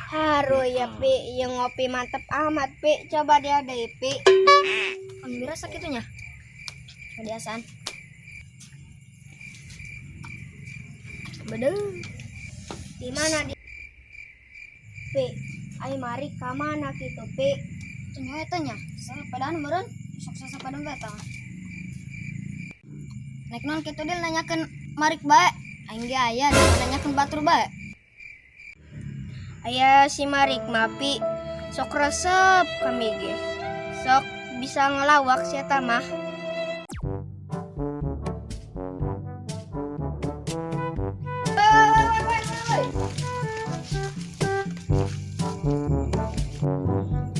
Haru ya, Pi, yang ngopi mantep amat, Pi. Coba dia deh, Pi. Ambil rasa kitunya. Kebiasaan. Bedeng. Di mana di Pi? Ai mari ka mana kitu, Pi? Tanya eta nya. Sepedaan meureun, sok sasepedaan bae eta. Naik naon kitu Dil nanyakeun marik bae. Aing ge aya di nanyakeun batur bae. Aya si Marik mah, Pi. Sok resep kami ge. Sok bisa ngelawak si eta mah.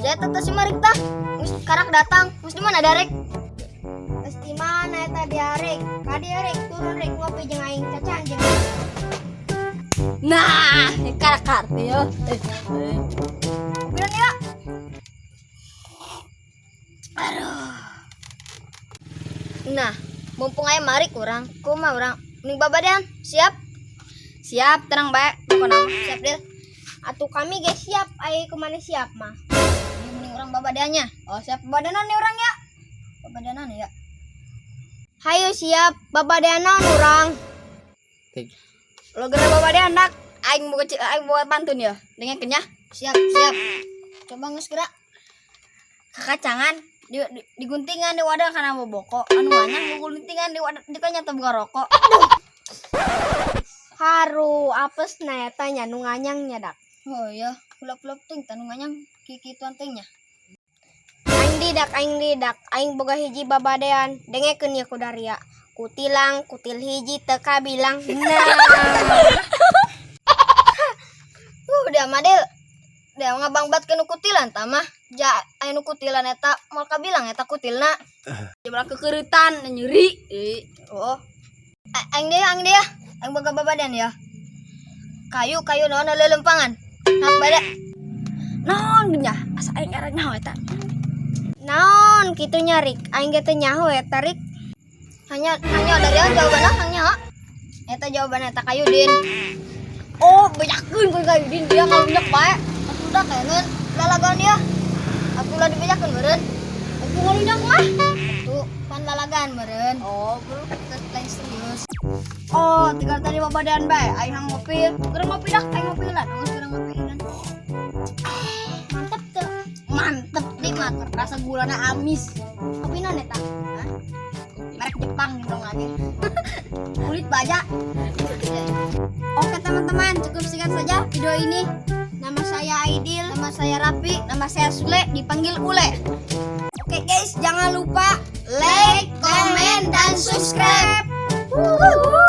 Jaya teh si Marik tah. Geus karak datang. Geus di mana darek? Terus di mana eta diarek? Ka diarek turun rek ngopi jeung aing cacan jeung. Nah, karak kartu yo. Bilang ya. Aduh. Nah, mumpung aya marik urang, kumaha urang mending babadean. Siap? Siap, tenang bae. Pokona mah siap, Dil. Atuh kami ge siap, ai kumaha siap mah. Ini mending urang babadeannya. Oh, siap babadeanan nih urang ya. Babadeanan ya. Hayu siap, babadean naon urang? Lo geura babadean dak. Aing mau aing buat pantun ya. Dengekeun nya. Siap, siap. Coba geus geura. Kakacangan di diguntingan di wadah kana boboko. Anu anyang guntingan di wadah di kanya teu boga rokok. Haru apes na eta nya nu nganyang nya dak. Oh iya, hulap-hulap ting tanu nganyang kikituan ting nya. Aing didak, aing boga hiji babadean. Dengekeun ye ku daria. Kutilang, kutil hiji teu kabilang. Nah. Udah madil. Dia ngabangbatkeun nu kutilan tah mah. Ja aya nu kutilan eta moal kabilang eta kutilna. Jebrak kekereutan nyeri. Oh. Aing deui, aing deui ya. Aing boga babadean ya. Kayu kayu naon leuleumpangan. Nak bade. Naon nya? Asa aing arek nyaho eta. Naon kitu nya Rik? Aing ge teu nyaho eta Rik. Hanya hanya dari yang jawabanna hanya. Eta jawabanna eta kayu din. Oh, bejakeun ku kayu din dia ngalunjak bae. Atuh da kayangan lalagan dia. Atuh lah dibejakeun meureun. Aku ngalunjak mah. Tuh, pan lalagan meureun. Oh, bro. Lain serius. Oh, tinggal tadi babadean bae. Aing hang ngopi. Gerang ngopi dak, aing ngopi lah. Geus gerang ngopi lan. Mantep tuh. Mantep nikmat, rasa gulana amis. Kopi naon eta? Hah? Merek Jepang dong lagi. Kulit baja. Oke teman-teman, cukup sekian saja video ini. Nama saya Aidil. Nama saya Rapi, nama saya Sule, dipanggil Ule. Oke guys, jangan lupa Like, comment, dan subscribe. Wuhu.